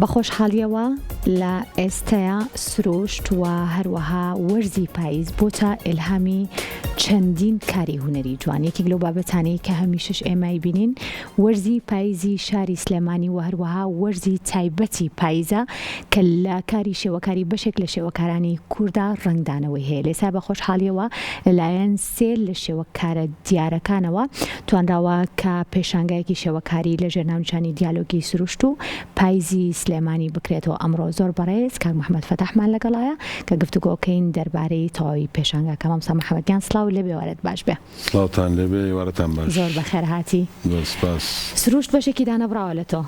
بە خۆشحاڵیەوە لە ئێستەیا سروشت و هەروەها وەرزی پاییز بۆتە ئیلهامی چەندین کاری هونەری جوان یەکێک لەو بابەتانەی کە هەمیشەش ئێمە ئەیبینین وەرزی پاییزی شاری سلێمانی و هەروەها وەرزی تایبەتی پاییزە کە لە کاری شێوەکاری بەشێک لە شێوەکارانی کوردا ڕەنگدانەوەی هەیە لێسا بە خۆشحاڵیەوە لەلایەن سێ لە شێوەکارە دیارەکانەوە توانراوە کە پێشانگایەکی شێوەکاری لە ژێر ناونیشانی دیالۆگی سروشت و پایزی سلێمانی بکرێتەوە ئەمڕۆ زۆر بەڕێز کاک محمد فەتاحمان لەگەڵایە کە گفتوگۆکەین دەربارەی تەواوی پێشانگاکە مامۆستا محمد گیان سڵاو لێبێ ئێوارەت باش بێ. سڵاوتان لێبێ ئێوارەتان باش. زۆر بەخێر هاتی. زۆر سپاس. سروشت بەشێکی دانەبڕاوە لە تۆ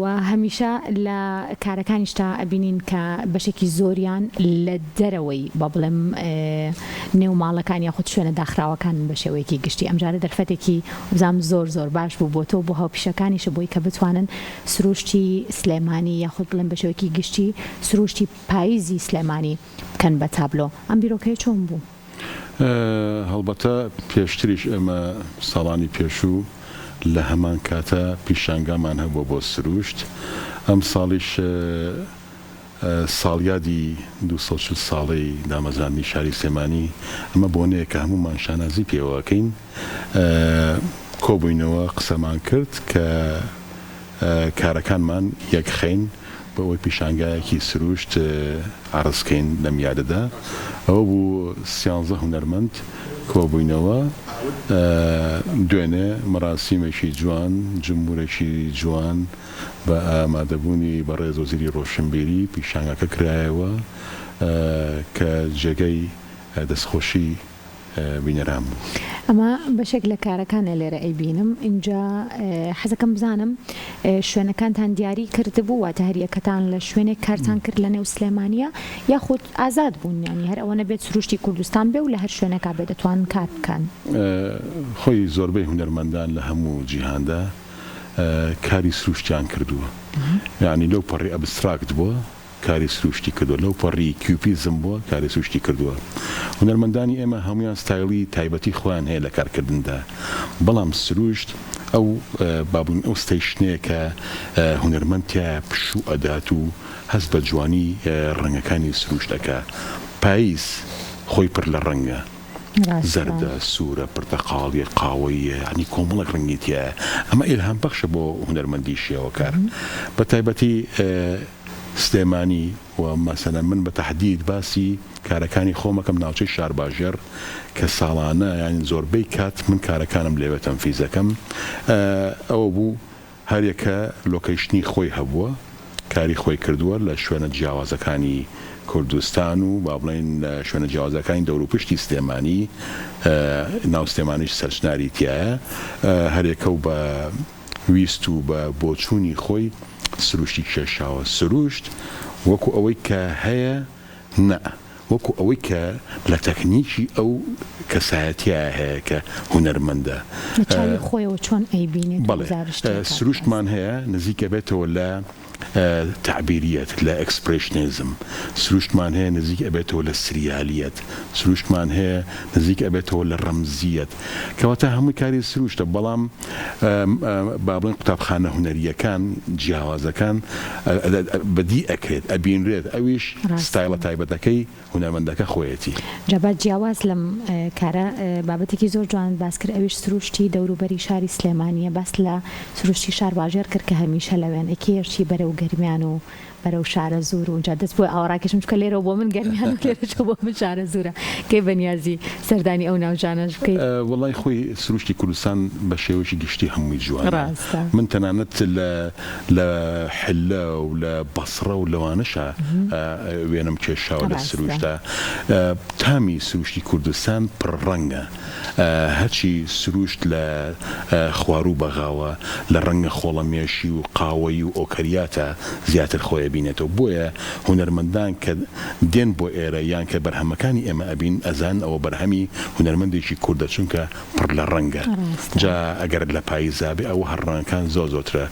و هەمیشە لە کارەکانیشتا ئەبینین کە بەشێکی زۆریان لە دەرەوەی با بڵێم نێو ماڵەکان یاخود شوێنە داخراوەکانن بە شێوەیەکی گشتی ئەمجارە دەرفەتێکی وبزانم زۆر زۆر باش بوو بۆ تۆ و بۆ هاوپیشەکانیشت بۆی کە بتوانن سروشتی سلێمانی یاخود بڵێم بە شێوەیەکی گشتی سروشتی پاییزی سلێمانی بکەن بە تابلۆ ئەم بیرۆکەیە چۆن بوو؟ هەڵبەتە پێشتریش ئێمە ساڵانی پێشوو لە هەمان کاتە پیشانگامان هەبووە بۆ سروشت، ئەمساڵیش ساڵیادی 240 ساڵەی دامەزراندنی شاری سلێمانی، ئەمە بۆنەیەکە هەموومان شانازی پێوە ئەکەین، کۆبووینەوە قسەمان کرد کە کارەکانمان یەکخەین بۆ ئەوەی پیشانگایەکی سروشت عەرز کەین لەم یادەدا. ئەوە بوو سیانزە هونەرمەند کۆبووینەوە. دوێنێ مەراسیمێکی جوان، جمهورێکی جوان بە ئامادەبوونی بەڕێز وەزیری ڕۆشنبیری پیشانگاکە کرایەوە کە جێگەی دەستخۆشی بینەران بوو. ئەمە بەشێک لە کارەکانە لێرە ئەیبینم ئینجا حەزەکەم بزانم شوێنەکانتان دیاری کردبوو واتە هەریەکەتان لە شوێنێک کارتان کرد لە نێو سلێمانیە یاخود ئازاد بوون یانی هەر ئەوە نەبێت سروشتی کوردستان بێ و لە هەر شوێنێکا بێ دەتوانن کار بکەن؟ خۆی زۆربەی هونەرمەندان لە هەموو جیهاندا کاری سروشتیان کردووە یانی لەو پەڕی ئەبستراکت بووە کاری سروشتی کردووە، لەو پەڕی کیوپیزم بووە کاری سروشتی کردووە. هونەرمەندانی ئێمە هەموویان ستایڵی تایبەتی خۆیان هەیە لە کارکردندا، بەڵام سروشت ئەو با بڵێین ئەو station ەیە کە هونەرمەند تیایا پشوو ئەدات و هەست بە جوانی ڕەنگەکانی سروشت ئەکا. پاییز خۆی پر لە ڕەنگە. زەردە، سوورە، پرتەقاڵییە، قاوەییە، یانی کۆمەڵێک ڕەنگی تیایە. ئەمە ئیلهامبەخشە بۆ هونەرمەندی شێوەکار. بە تایبەتی سلێمانی و مەسەلەن من بە تەحدید باسی کارەکانی خۆم ئەکەم ناوچەی شارباژێڕ کە ساڵانە یانی زۆربەی کات من کارەکانم لەوێ تەنفیز ئەکەم ئەوە بوو هەریەکە location ی خۆی هەبووە کاری خۆی کردووە لە شوێنە جیاوازەکانی کوردستان و با بڵێین لە شوێنە جیاوازەکانی دەوروپشتی سلێمانی ناو سلێمانیش سەرچناری تیایە هەریەکە و بە ویست و بە بۆچوونی خۆی سروشتی کێشاوە. سروشت وەکو ئەوەی کە هەیە نا، وەکو ئەوەی کە لە تەکنیکی ئەو کەسایەتییە هەیە کە هونەرمەندە. لە چاوی خۆیەوە چۆن ئەیبینێت و بەڵێ، گوزارشتی ئەکات. سروشتمان هەیە نزیک ئەبێتەوە لە تەعبیریەت، لە expressionism، سروشتمان هەیە نزیک ئەبێتەوە لە سریالیەت، سروشتمان هەیە نزیک ئەبێتەوە لە ڕەمزیەت. کەواتە هەمووی کاری سروشتە، بەڵام با بڵێین قوتابخانە هونەرییەکان جیاوازەکان بەدی ئەکرێت، ئەبینرێت، ئەویش ستایڵە تایبەتەکەی هونەرمەندەکە خۆیەتی. جا با جیاواز لەم کارە بابەتێکی زۆر جوانت باس کرد ئەویش سروشتی دەوروبەری شاری سلێمانیە باست لە سروشتی شارباژێڕ کرد کە هەمیشە لەوێن ئەکێشی بەرەو گەرمیان و بەرەو شارەزوور و جا دەست بۆ ئاوا ڕاکێشم چونکە لێرەوە بۆ من گەرمیان و لێرەشەوە بۆ من شارەزوورە کەی بەنیازی سەردانی ئەو ناوچانەش بکەیت؟ وەڵای خۆی سروشتی کوردستان بە شێوەیەکی گشتی هەمووی جوانە ڕاستە. من تەنانەت لە لە حلە و لە بەسڕە و لەوانەشا وێنەم کێشاوە لە ڕاستە. سروشتا تامی سروشتی کوردستان پڕ ڕەنگە هەرچی سروشت لە خواروو بەغاوە لە ڕەنگە خۆڵەمێشی و قاوەیی و ئۆکەریاتە زیاتر خۆی ئەبینێتەوە بۆیە هونەرمەندان کە دێن بۆ ئێرە یان کە بەرهەمەکانی ئێمە ئەبین ئەزانن ئەوە بەرهەمی هونەرمەندێکی کوردە چونکە پڕ لە ڕەنگە جا ئەگەر لە پاییزا بێ ئەوە هەر ڕەنگەکان زۆر زۆرترە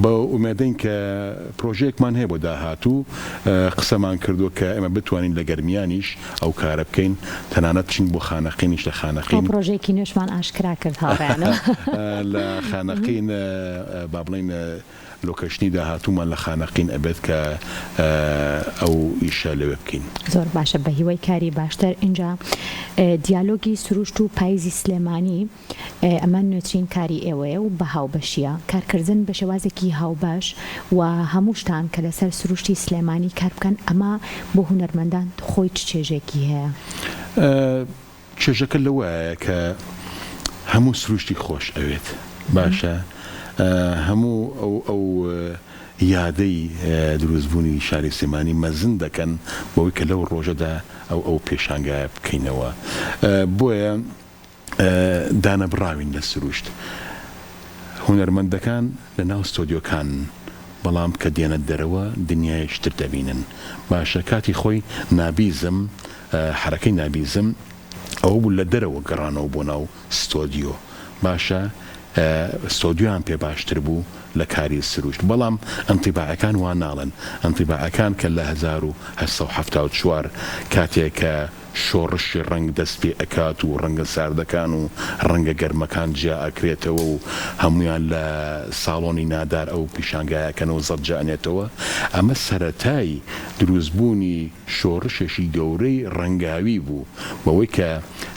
بە ئومێدەین کە پرۆژەیەکمان هەیە بۆ داهاتوو قسەمان کردووە کە ئێمە بتوانین لە گەرمیانیش ئەو کارە بکەین تەنانەت بچین بۆ خانەقینیش لە ئەو خانەقین پرۆژەیەکی نوێشمان ئاشکرا کرد هاوڕێیانم. لە خانەقین با بڵێین. location ی داهاتوومان لە خانەقین ئەبێت کە ئەو ئیشە لەوێ بکەین. زۆر باشە بەهیوای کاری باشتر ئینجا دیالۆگی سروشت و پایزی سلێمانی ئەمە نوێترین کاری ئێوەیە و بە هاوبەشییە. کارکردن بە شێوازێکی هاوبەش و هەمووشتان کە لەسەر سروشتی سلێمانی کار بکەن، ئەمە بۆ هونەرمەندان خۆی چ چێژێکی هەیە؟ چێژەکە لەوەیە کە هەموو سروشتی خۆش ئەوێت. باشە هەموو ئەو ئەو یادەی دروستبوونی شاری سلێمانی مەزن دەکەن بەوەی کە لەو ڕۆژەدا ئەو ئەو پێشانگایە بکەینەوە. بۆیە دانەبڕاوین لە سروشت. هونەرمەندەکان لە ناو ستۆدیۆکانن، بەڵام کە دێنە دەرەوە دنیایەکی تر دەبینن. باشە کاتی خۆی نابیزم، حەرەکەی نابیزم ئەوە بوو لە دەرەوە گەڕانەوە بۆ ناو ستۆدیۆ. باشە ستۆدیۆیان پێ باشتر بوو لە کاری سروشت. بەڵام ئەنتیباعەکان وا ناڵێن. ئەنتیباعەکان کە لە 1874 کاتێ کە شۆڕشی ڕەنگ دەست پێ ئەکات و ڕەنگە ساردەکان و ڕەنگە گەرمەکان جیا ئەکرێتەوە و هەموویان لە ساڵۆنی نادار ئەو پیشانگایە ئەکەن و زەجە ئەنێتەوە ئەمە سەرەتای دروست بوونی شۆڕشێکی گەورەی ڕەنگاوی بوو بەوەی کە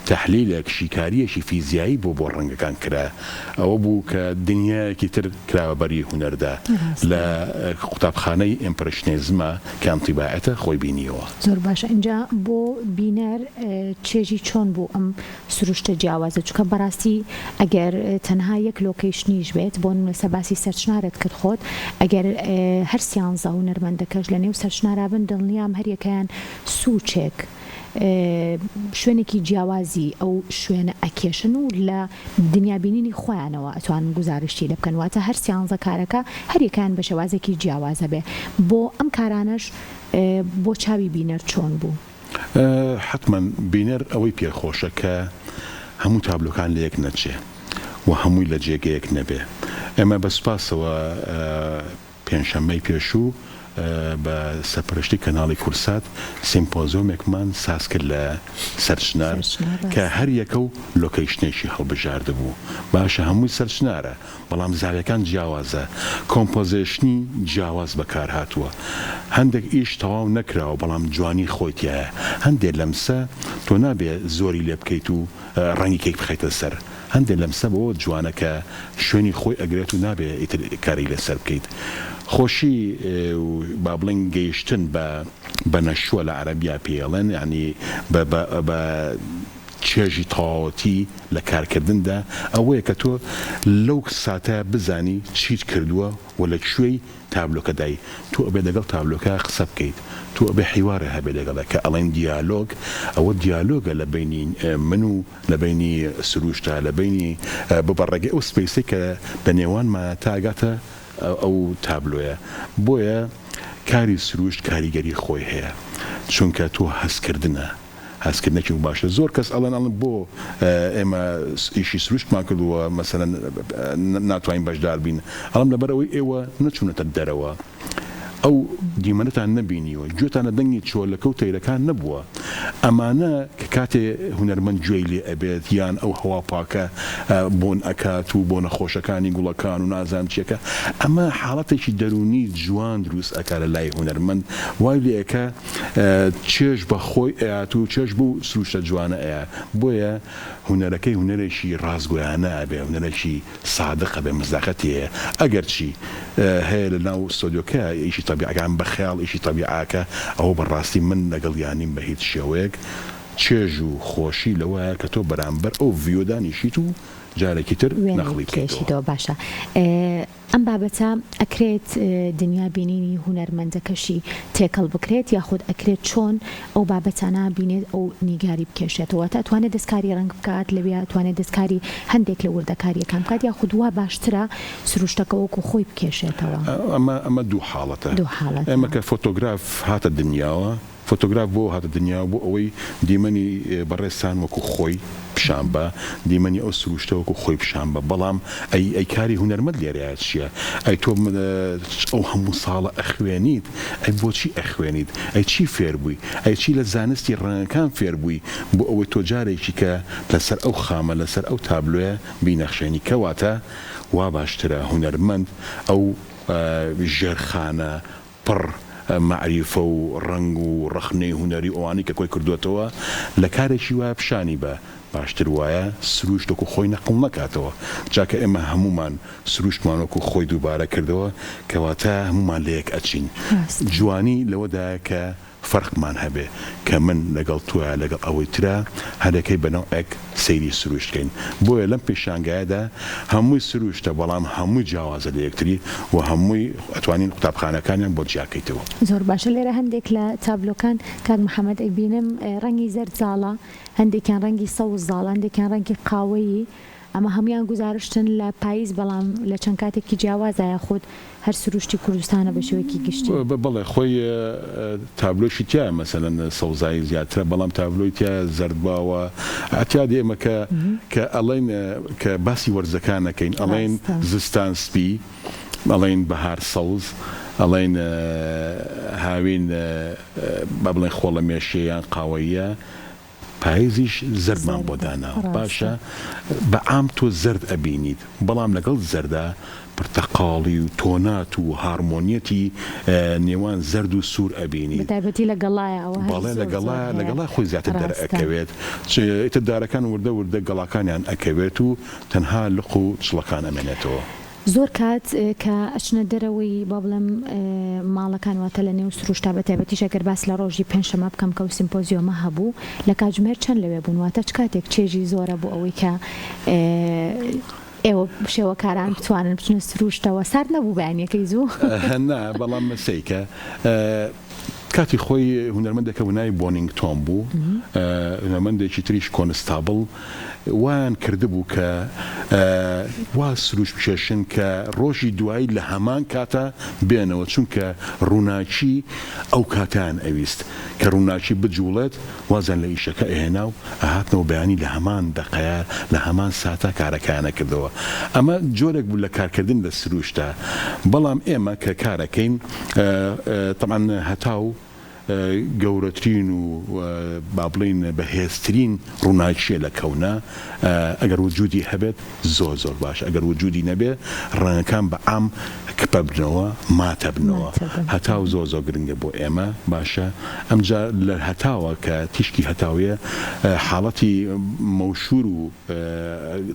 تەحلیلێک شیکارییەکی فیزیایی بۆ بۆ ڕەنگەکان کرا ئەوە بوو کە دنیایەکی تر کرا بە بەری هونەردا لە قوتابخانەی ئیمپرشنێزمە کە ئەنتیباعەتە خۆی بینیەوە. زۆر باشە ئینجا بۆ بینەر چێژی چۆن بوو ئەم سروشتە جیاوازە چونکە بەڕاستی ئەگەر تەنها یەک location یش بێت بۆ نمونە سە باسی سەرچنارت کرد خۆت ئەگەر هەر سیانزە هونەرمەندەکەش لە نێو سەرچنارا بن دڵنیام هەریەکەیان سوچێک شوێنێکی جیاوازی ئەو شوێنە ئەکێشن و لە دنیا بینینی خۆیانەوە ئەتوانن گوزارشتی لێ بکەن واتە هەر سیانزە کارەکە هەریەکەیان بە شێوازێکی جیاوازە بێ بۆ ئەم کارانەش بۆ چاوی بینەر چۆن بوو؟ حەتمەن بینەر ئەوەی پێ خۆشە کە هەموو تابلۆکان لە یەک نەچێ و هەمووی لە جێگەیەک نەبێ. ئێمە بە سوپاسەوە پێنجشەممەی پێشوو بە سەرپەرشتی کەناڵی کورسات سیمپۆزیۆمێکمان ساز کرد لە سەرچنار کە هەر یەکە و location ێکی هەڵبژاردبوو. باشە هەمووی سەرچنارە بەڵام زاویەکان جیاوازە، composition ی جیاواز بەکارهاتووە، هەندێک ئیش تەواو نەکراوە بەڵام جوانی خۆی تیایە، هەندێ لەمسە تۆ نابێ زۆری لێ بکەیت و ڕەنگی کەیک بخەیتە سەر، هەندێ لەمسە بەوە جوانە کە شوێنی خۆی ئەگرێت و نابێ ئیتر کاری لەسەر بکەیت. خۆشی و با بڵێین گەیشتن بە بە نەشوە لە عەرەبیا پێی ئەڵێن یانی بە بە بە چێژی تەواوەتی لە کارکردندا ئەوەیە کە تۆ لەو ساتە بزانی چیت کردووە و لە کوێی تابلۆکەدای، تۆ ئەبێ لەگەڵ تابلۆکە قسە بکەیت، تۆ ئەبێ حیوارت هەبێ لەگەڵیا، کە ئەڵێن دیالۆگ ئەوە دیالۆگە لە بەینی من و لە بەینی سروشتا، لە بەینی بە ڕێگەی ئەو space ەی کە لە نێوانمانە تا ئەگاتە ئەو تابلۆیە، بۆیە کاری سروشت کاریگەری خۆی هەیە، چونکە تۆ هەستکردنە. هەستکردنێکی باشە زۆر کەس ئەڵێن ئەڵێن بۆ ئێمە ئیشی سروشتمان کردووە مەسەلەن ناتوانین بەشدار بین ئەڵێم لەبەر ئەوەی ئێوە نەچوونەتە دەرەوە ئەو دیمەنەتان نەبینیوە گوێتان لە دەنگی چۆلەکە و تەیرەکان نەبووە ئەمانە کە کاتێ هونەرمەند گوێی لێ ئەبێت یان ئەو هەوا پاکە بۆن ئەکات و بۆنە خۆشەکانی گوڵەکان و نازانم چیەکە ئەمە حاڵەتێکی دەروونی جوان دروست ئەکا لە لای هونەرمەند وای لێ ئەکا چێژ بە خۆی ئەیات و چێژ بەو سروشتە جوانە ئەیا بۆیە هونەرەکەی هونەرێکی ڕاستگۆیانە ئەبێ هونەرێکی سادق ئەبێ مزداقەتی هەیە ئەگەرچی هەیە لە ناو ستۆدیۆکە ئیشی تەبیعەکان بە خەیاڵ ئیشی تەبیعەکە ئەوە بە ڕاستی من لەگەڵیا نیم بە هیچ شێوەیەک چێژ و خۆشی لەوەیە کە تۆ بەرامبەر ئەو view دانیشیت و جارێکی تر وێنەی نەقڵی بکەیتەوە. بکێشیتەوە باشە ئەم بابەتە ئەکرێت دنیا بینینی هونەرمەندەکەشی تێکەڵ بکرێت یاخود ئەکرێت چۆن ئەو بابەتانە بینێت ئەو نیگاری بکێشێتەوە واتە ئەتوانێت دەستکاری ڕەنگ بکات لەویا ئەتوانێت دەستکاری هەندێک لە وردەکاریەکان بکات یاخود وا باشترە سروشتەکە وەکو خۆی بکێشێتەوە؟ ئەمە ئەمە دوو حاڵەتە. دوو حاڵەتە. ئێمە کە فۆتۆگراف هاتە دنیاوە فۆتۆگراف بۆ هاتە دنیاوە بۆ ئەوەی دیمەنی بەڕێزتان وەکو خۆی پیشان با، دیمەنی ئەو سروشتە وەکو خۆی پیشان با، بەڵام ئەی ئەی کاری هونەرمەند لێرەیا چیە؟ ئەی تۆ ئەو هەموو ساڵە ئەخوێنیت ئەی بۆچی ئەخوێنیت؟ ئەی چی فێر بووی؟ ئەی چی لە زانستی ڕەنگەکان فێر بووی بۆ ئەوەی تۆ جارێکی کە لەسەر ئەو خامە لەسەر ئەو تابلۆیە بینەخشێنی؟ کەواتە وا باشترە هونەرمەند ئەو. ژێرخانە پڕ مەعریفە و ڕەنگ و ڕەخنەی هونەری و ئەوانەی کە کۆی کردووەتەوە لە کارێکی وایە پیشانی بە، باشتر وایە سروشت وەکو خۆی نەقڵ نەکاتەوە. جا کە ئێمە هەموومان سروشتمان وەکو خۆی دووبارە کردەوە کەواتە هەموومان لەیەک ئەچین. جوانی لەوەدایە کە فەرقمان هەبێ کە من لەگەڵ تۆیا لەگەڵ ئەوەی ترا هەرێکەی بە نەوعێک سەیری سروشت کەین بۆیە لەم پێشانگایەدا هەمووی سروشتە بەڵام هەمووی جیاوازە لە یەکتری و هەمووی ئەتوانین قوتابخانەکانیان بۆ جیا کەیتەوە. زۆر باشە لێرە هەندێک لە تابلۆکان کاک محمد ئەیبینم ڕەنگی زەرد زاڵە هەندێکیان ڕەنگی سەوز زاڵە هەندێکیان ڕەنگی قاوەیی ئەمە هەموویان گوزارشتن لە پاییز بەڵام لە چەند کاتێکی جیاوازە یاخود هەر سروشتی کوردستانە بە شێوەیەکی گشتی؟ بەڵێ خۆی تابلۆشی تیایە مەسەلەن سەوزایی زیاترە بەڵام تابلۆی تیایە زەرد باوە ئەعتیادی ئێمە کە کە ئەڵێین کە باسی وەرزەکان ئەکەین ئەڵێین زستان سپی ئەڵێین بەهار سەوز ئەڵێین هاوین با بڵێین خۆڵەمێشیە یان قاوەییە پایزیش زەردمان بۆ داناوە باشە بە عام تۆ زەرد ئەبینیت بەڵام لەگەڵ زەردا پرتەقاڵی و تۆنات و هارمۆنیەتی نێوان زەرد و سوور ئەبینیت. بەتایبەتی لە گەڵایە ئەوە هەر بەڵێ لە زۆر زۆر گەڵایە لە هەیە گەڵای خۆی زیاتر ڕاستە. دەرئەکەوێت چ ئیتر دارەکان وردە وردە گەڵاکانیان ئەکەوێت و تەنها لق و چڵەکان ئەمێنێتەوە. زۆر کات کە ئەچنە دەرەوەی با بڵێم ماڵەکان واتە لە نێو سروشتا بە تایبەتیش ئەگەر باس لە ڕۆژی پێنجشەمە بکەم کە ئەو سیمپۆزیۆمە هەبوو لە کاتژمێر چەند لەوێ بوون واتە چ کاتێک چێژی زۆرە بۆ ئەوەی کە ئێوە شێوەکاران بتوانن بچنە سروشتەوە سارد نەبوو بەیانیەکەی زوو؟ نا بەڵام سەیکە کاتی خۆی هونەرمەندێک هەبوو ناوی بۆنینگتۆن بوو، هونەرمەندێکی تریش کۆنستابڵ، وایان کردبوو کە وا سروشت بکێشن کە ڕۆژی دوایی لە هەمان کاتا بێنەوە، چونکە ڕووناکی ئەو کاتەیان ئەویست کە ڕووناکی بجوڵێت، وازیان لە ئیشەکە ئەهێنا و ئەهاتنەوە بەیانی لە هەمان دەقەیا لە هەمان ساتا کارەکەیان ئەکردەوە. ئەمە جۆرێک بوو لە کارکردن لە سروشتا. بەڵام ئێمە کە کارەکەین تەبعەن هەتاو گەورەترین و با بڵێین بەهێزترین ڕووناکییە لە کەونا، ئەگەر وجودی هەبێت زۆر زۆر باشە، ئەگەر وجودی نەبێ ڕەنگەکان بە عام کپەبنەوە ماتەبنەوە. هەتاو زۆر زۆر گرنگە بۆ ئێمە باشە ئەمجا لە هەتاوە کە تیشکی هەتاویە حاڵەتی مەوشور و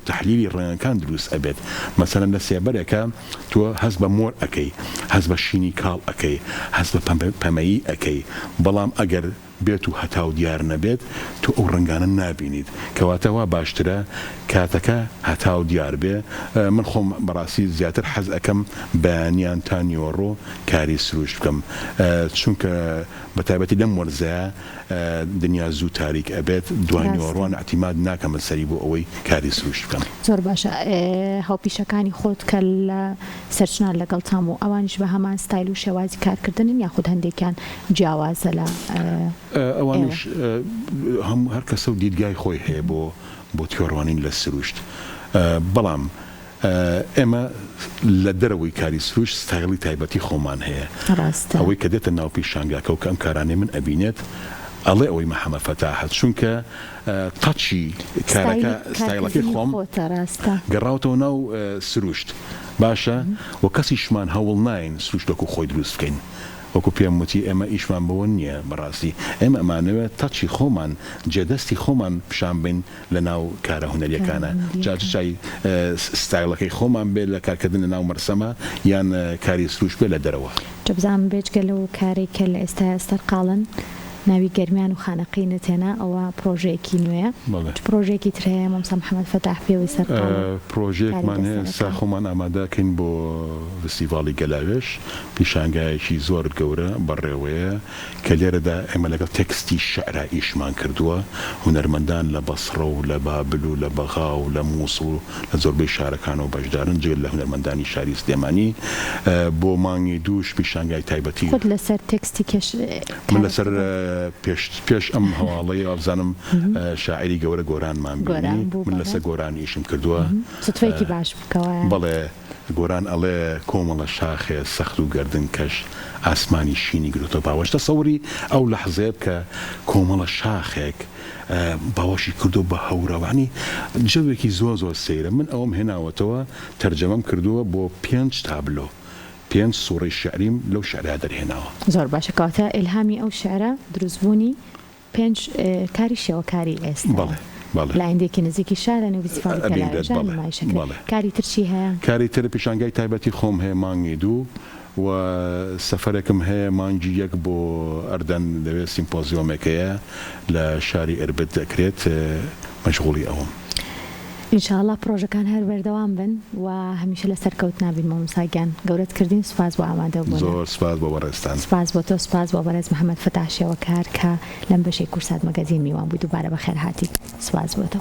تەحلیلی ڕەنگەکان دروست ئەبێت مەسەلەن لە سێبەرێکا تۆ هەست بە مۆر ئەکەی هەست بە شینی کاڵ ئەکەی هەست بە پەمەیی ئەکەی بەڵام ئەگەر بێت و هەتاو دیار نەبێت تۆ ئەو ڕەنگانە نابینیت کەواتە وا باشترە کاتەکە هەتاو دیار بێ من خۆم بەڕاستی زیاتر حەز ئەکەم بەیانیان تا نیوەڕۆ کاری سروشت بکەم چونکە بەتایبەتی لەم وەرزەیا دنیا زوو تاریک ئەبێت دوای نیوەڕوان ئیعتیماد ناکەمە سەری بۆ ئەوەی کاری سروشت بکەم. زۆر باشە هاوپیشەکانی خۆت کە لە سەرچنار لەگەڵتان بوو ئەوانیش بە هەمان ستایل و شێوازی کارکردنن یاخود هەندێکیان جیاوازە لە ئێوە؟ ئەوانیش هەموو هەر کەسە و دیدگای خۆی هەیە بۆ بۆ تێڕوانین لە سروشت بەڵام ئێمە لە دەرەوەی کاری سروشت ستایڵی تایبەتی خۆمان هەیە ڕاستە. ئەوەی کە دێتە ناو پیشانگاکە و کە ئەم کارانەی من ئەبینێت ئەڵێ ئەوەی محەمەد فەتاحە چونکە touch ی کارەکە ستایلی ستایڵەکەی کارکردنی خۆم خۆتە ڕاستە. گەڕاوەتەوە ناو سروشت باشە و کەسیشمان هەوڵ ناین سروشت وەکو خۆی دروست بکەین وەکو پێم وتی ئێمە ئیشمان بەوە نییە بەڕاستی ئێمە ئەمانەوێت touch ی خۆمان جێدەستی خۆمان پیشان بەین لە ناو کارە هونەریەکانا جا چ چای ستایڵەکەی خۆمان بێت لە کارکردن لە ناو مەرسەمە یان کاری سروشت بێت لە دەرەوە. جا بزانم بێجگە لەو کارەی کە لە ئێستایا سەرقاڵن ناوی گەرمیان و خانەقینت هێنا ئەوە پرۆژەیەکی نوێیە بەڵێ. چ پرۆژەیەکی تر هەیە مامۆستا محەمەد فەتاح پێوەی سەرقاڵە و کاری پرۆژەیەکمان هەیە لەسەر ئێستا ئەکا؟ خۆمان ئامادە ئەکەین بۆ فستیڤاڵی گەلاوێژ پیشانگایەکی زۆر گەورە بەڕێوەیە کە لێرەدا ئێمە لەگەڵ تێکستی شیعرا ئیشمان کردووە، هونەرمەندان لە بەسڕە و لە بابل و لە بەغا و لە مووسڵ و لە زۆربەی شارەکانەوە بەشدارن، جگە لە هونەرمەندانی شاری سلێمانی. بۆ مانگی دووش پیشانگای تایبەتی. خۆت لەسەر تێکستی کێش من کارت لەسەر کردووە؟ پێش پێش ئەم هەواڵەی وابزانم شاعیری گەورە گۆرانمان گۆران بینی، بوو من بەڵێ. لەسەر گۆران ئیشم کردووە. سوتفەیەکی باش بوو کەوایە. بەڵێ. گۆران ئەڵێ کۆمەڵە شاخێ سەخت و گەردن کەش ئاسمانی شینی گرتۆتە باوەش تەسەوری ئەو لەحزەیە بکە کۆمەڵە شاخێک باوەشی کردوە بە هەورەوە یانی جەوێکی زۆر زۆر سەیرە من ئەوەم هێناوەتەوە تەرجەمەم کردوە بۆ پێنج تابلۆ. پێنج سوڕەی شیعریم لەو شیعرەیا دەرهێناوە. زۆر باشە کەواتە ئیلهامی ئەو شیعرە دروستبوونی پێنج کاری شێوەکاری ئێستایە. بەڵێ بەڵێ. لە ئایندەیەکی نزیکی شا لە نێو فیستیڤاڵی ئەبینرێت پێلاوێژان بەڵێ نمایش ئەکرێت. بەڵێ. کاری تر چی هەیە؟ کاری تر پیشانگای تایبەتی خۆم هەیە مانگی دوو و سەفەرێکم هەیە مانگی یەک بۆ ئەردەن لەوێ سیمپۆزیۆمێک هەیە لە شاری ئربد دەکرێت مەشغوڵی ئەوەم. ان شاء اللە پڕۆژەکان هەر بەردەوام بن و هەمیشە لە سەرکەوتنا بین مامۆستا گیان گەورەت کردین سوپاس بۆ ئامادەبوونت. زۆر سوپاس بۆ بەڕێزتان. سوپاس بۆ تۆ سوپاس بۆ بەڕێز محمد فەتاح شێوەکار کە لەم بەشەی کوردسات مەگەزین میوان بووی دووبارە بەخێرهاتیت سوپاس بۆ تۆ.